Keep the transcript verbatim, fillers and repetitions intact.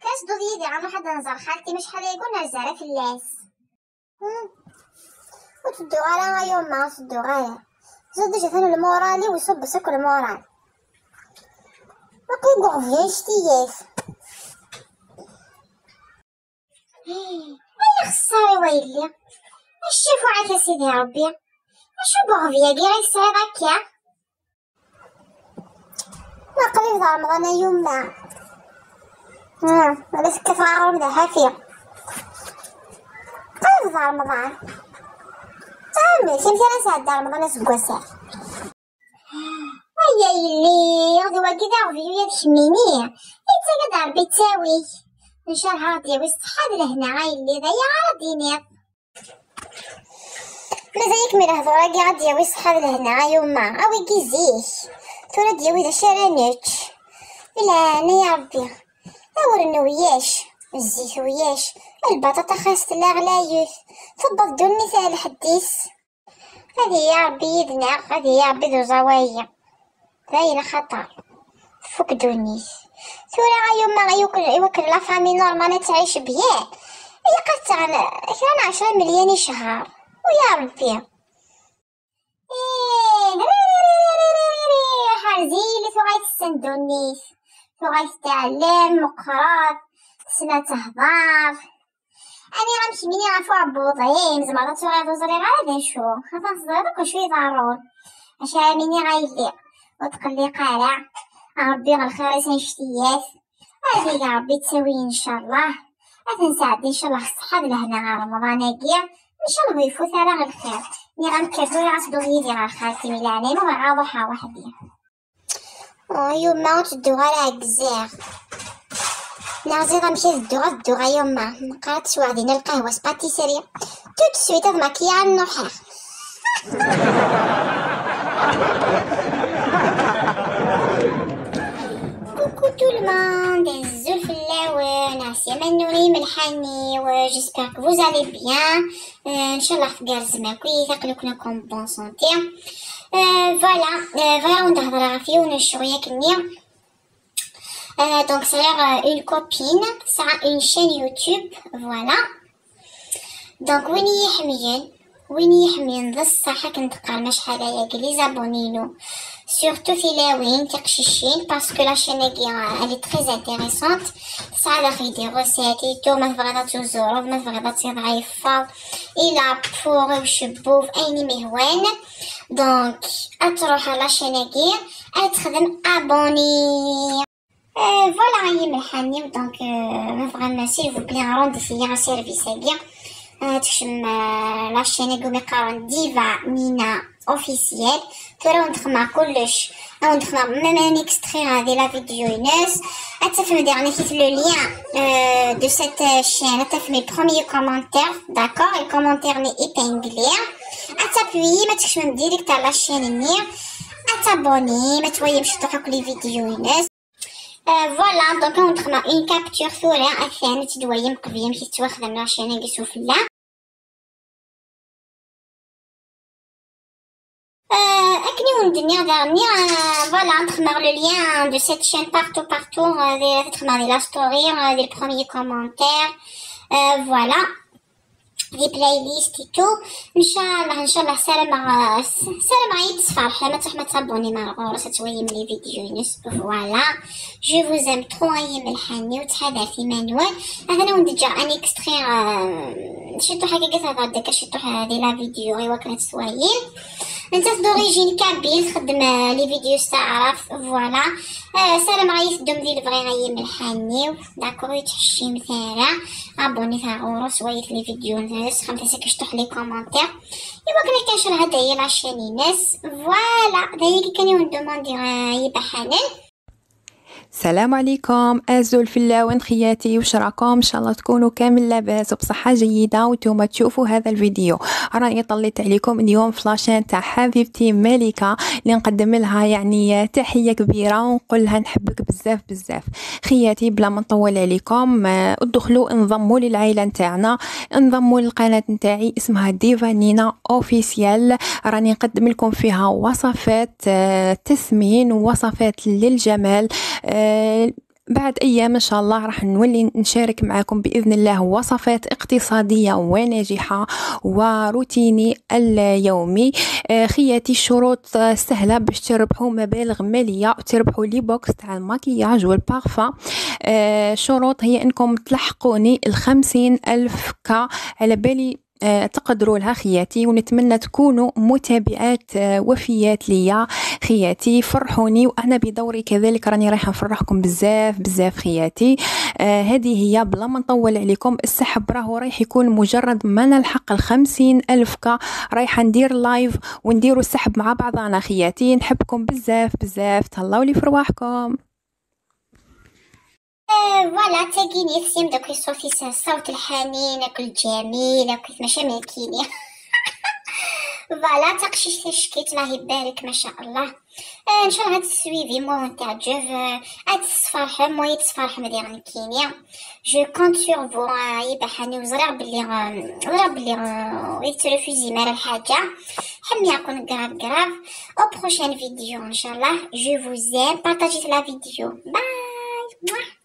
Kan sdud yid-i, ad nruḥ ad nẓer xalti, ma acḥal ay nerza ara fell-as. Hmm. Ur tedduɣ ara a yuma, ur tedduɣ ara. Zud iǧa-ten lmural-iw, iṣubb-as akk lmural. Waqil deg uɣbel annect-iyat. Ay axeṣṣar-iw a yelli. Acci fuɛek a Sidi Ṛebbi. Acu n uɣbel-agi i tesɛiḍ akka? Aql-i d Remḍan a yuma. Ah, wala tekkat ɣer ɣur-m d aḥafi. Qrib d Remḍan. Amek, amek ara nesɛeddi Remḍan aseggas-a? Ay a yelli, d wagi d aɣbel-iw ad kemmini. Yettagad Ṛebbi ttawik. Ncallah ad d-yawi ṣṣeḥḥa d lehna a yelli, d aya ara d-tiniḍ. Mazal-ikem i lehdur-agi ad d-yawi ṣṣeḥḥa d lehna a yuma, awi-gi zik. Tura ad d-yawi d acu ara nečč. Di leɛnaya Ṛebbi. Awer newyac, zzit uyac, lbaṭaṭa xas tella ɣlayet, tewweḍ ddunit ar lḥedd-is. Ad iyi Ṛebbi yid-neɣ, ad iyi Ṛebbi d uẓawayi. D ayen axaṭer tfuk ddunit. Tura a yuma, i wakken, i wakken la famille normale ad tɛic bien, ilaq ad taɣen kra n ɛecra melyan i ccher. U ya Ṛebbi. Ih, ri, ri, ri, ri, ri, ri, ri, ri, ḥerz-iyi, tuɣal tessen ddunit. Tuɣal tettɛellem, meqqret, tessen ad tehder. Aniɣ amek mini ɣef uɛebbuḍ-im, tzemreḍ ad tuɣaleḍ ur ẓriɣ ara d acu. Atan teẓriḍ akk acu iḍerrun. Acu ara m-iniɣ a yelli? Ur tqelliq ara. Ṛebbi ɣer lxir-is annect-iyat. Ad yeg Ṛebbi ttawil, ncallah. Ad t-nesɛeddi, ncallah, ṣṣeḥḥa d lehna ɣer Remḍan-agi. Ncallah ur ifut ara lxir. Nniɣ-am kker tura ad tedduḍ yid-i ɣer xalti, mi leɛnaya-m, ur bɣiɣ ad ruḥeɣ weḥd-i. Oh, yuma ur tedduɣ ara ɛegzaɣ. Neɣ ẓriɣ amek ad dduɣ, ad dduɣ a yuma. Meqqar ad tesweɛ dinna lqahwa s patisserie. Tout de suite ad makiyaɣ ad nruḥeɣ. Coucou tout le monde, azul fell-awen, ɛeslama-nwen a imelḥaniw, j'espère que vous allez bien. Euh, ncallah tgerrzem akkit, aql-iken akk en bonne santé. Euh, voilà, euh, bɣiɣ ad wen-d-hedreɣ ɣef yiwen n ccɣel akkenni. Euh, donc, sɛiɣ, euh, une copine, tesɛa une chaîne YouTube, voilà. Donc, win i yi-ḥemmlen, win i yi-ḥemmlen d ṣṣeḥ, akken teqqarem acḥal ayagi, les abonnés-inu. Surtout tilawin, tiqcicin, parce que la chaîne-agi, euh, elle est très intéressante. Tesɛa daxel des recettes et tout, ma tebɣiḍ ad tuzureḍ, ma tebɣiḍ ad tiḍɛifeḍ, et la peau, i ucebbub, ayen i m-ihwan. Donc, ad truḥ ɣer la chaîne-agi, ad texdem abonné. Euh, voilà, ay imelḥaniw, donc, euh, ma tebɣam, s'il vous plaît, rendez-vous à service-agi. Euh, tekcem, euh, la chaîne-agi umi qqaren Diva Mina Officiel. Tura ad wen-d-xedmeɣ kullec, ad wen-d-xedmeɣ même un extrait, euh, de la vidéo-ines. Ad tafem diɣen akit le lien, euh, de cette, euh, chaîne, ad tafem le premier commentaire, d'accord? Le commentaire n'est épinglé. Ad t'appuyer, ma tekcmem direct à la chaîne-nni. Ad t'abonner, ma twayem ciṭuḥ akk les vidéos-ines. Euh, voilà, donc ad wen-d-xedmeɣ une capture tura, atan ad tt-id-twayem qbel amek i tettwaxdem la chaîne-agi sufella. Euh, akken i wen-d-nniɣ daɣen, euh, voilà, ad d-xedmeɣ le lien de cette chaîne partout, partout, euh, di, ad d-xedmeɣ di la story, euh, di le premier commentaire, euh, voilà. Des playlists et tout. Ncallah, ncallah, ssarameɣ, ssarameɣ ad yi-d-tesferḥem, ad truḥem ad tabonnim ar ɣur-s, ad twayem les vidéos-ines. Voilà. Je vous aime trop, ay imelḥaniw, ttḥadaret iman-nwen. Atan ad wen-d-ǧǧeɣ un extrait, euh, ciṭuḥ akka, ad tehder-d akka ciṭuḥ, euh, di la vidéo, i wakken ad tt-twayem. Nettat d'origine kabyle, txeddem, euh, les vidéos s taɛrabt, voilà. Euh, ssarameɣ ad yi-teddum di lebɣi, ay imelḥaniw. D'accord, ur ttḥeccimet ara. Abonnez-vous ɣur-s, wayet les vidéos-ines, sxemt-as akka ciṭuḥ les commentaires. I wakken akka ncallah ad d-tawi la chaîne-ines. Voilà, d ayagi kan i wen-demandiɣ, euh, ay ibaḥanen. السلام عليكم، أزول فلاون خياتي، واش راكم؟ إن شاء الله تكونوا كامل لاباس وبصحة جيدة وانتوما تشوفوا هذا الفيديو. راني طليت عليكم اليوم في la chaîne تاع حبيبتي مليكة، اللي نقدم لها يعني تحية كبيرة ونقول لها نحبك بزاف بزاف. خياتي، بلا ما نطول عليكم، آه، ادخلوا انضموا للعائلة نتاعنا، انضموا للقناة نتاعي، اسمها ديفا نينا اوفيسيال. راني نقدم لكم فيها وصفات، آه، تسمين، وصفات للجمال، آه، بعد أيام إن شاء الله راح نولي نشارك معاكم بإذن الله وصفات اقتصادية وناجحة وروتيني اليومي. آه، خياتي، الشروط، آه، سهلة باش تربحوا مبالغ مالية وتربحوا les box تاع المكياج والبارفان. آه، شروط هي أنكم تلحقوني ال خمسين ألف K. على بالي آه، تقدروا لها خياتي، ونتمنى تكونوا متابعات، آه، وفيات ليا خياتي. فرحوني، وأنا بدوري كذلك راني رايحة نفرحكم بزاف بزاف خياتي. آه، هذه هي، بلا ما نطول عليكم، السحب راهو رايح يكون مجرد ما نلحق ال خمسين ألف K. رايحة ندير live ونديروا السحب مع بعضنا خياتي. نحبكم بزاف بزاف، تهلاو لي في رواحكم. آه، voilà، تاكيني ثيم داك الصوت يسهل، الصوت الحنين، داك الجميل، داك كيف ماشي ملكيني. Voilà، تقشيش تشكيت، الله يبارك، ما شاء الله. آه، ان شاء الله غتسويفي مو تعجب، آه، غتسفرحم، مو يتسفرحم ديال نكيني. Je compte sur vous، آه، يبحني وزرير بلي، آه، زرير بلي، آه، يترفوزي مال الحاجة. حمي يكون grave grave. Au prochain vidéo ان شاء الله. Je vous aime. Partagez la vidéo. Bye.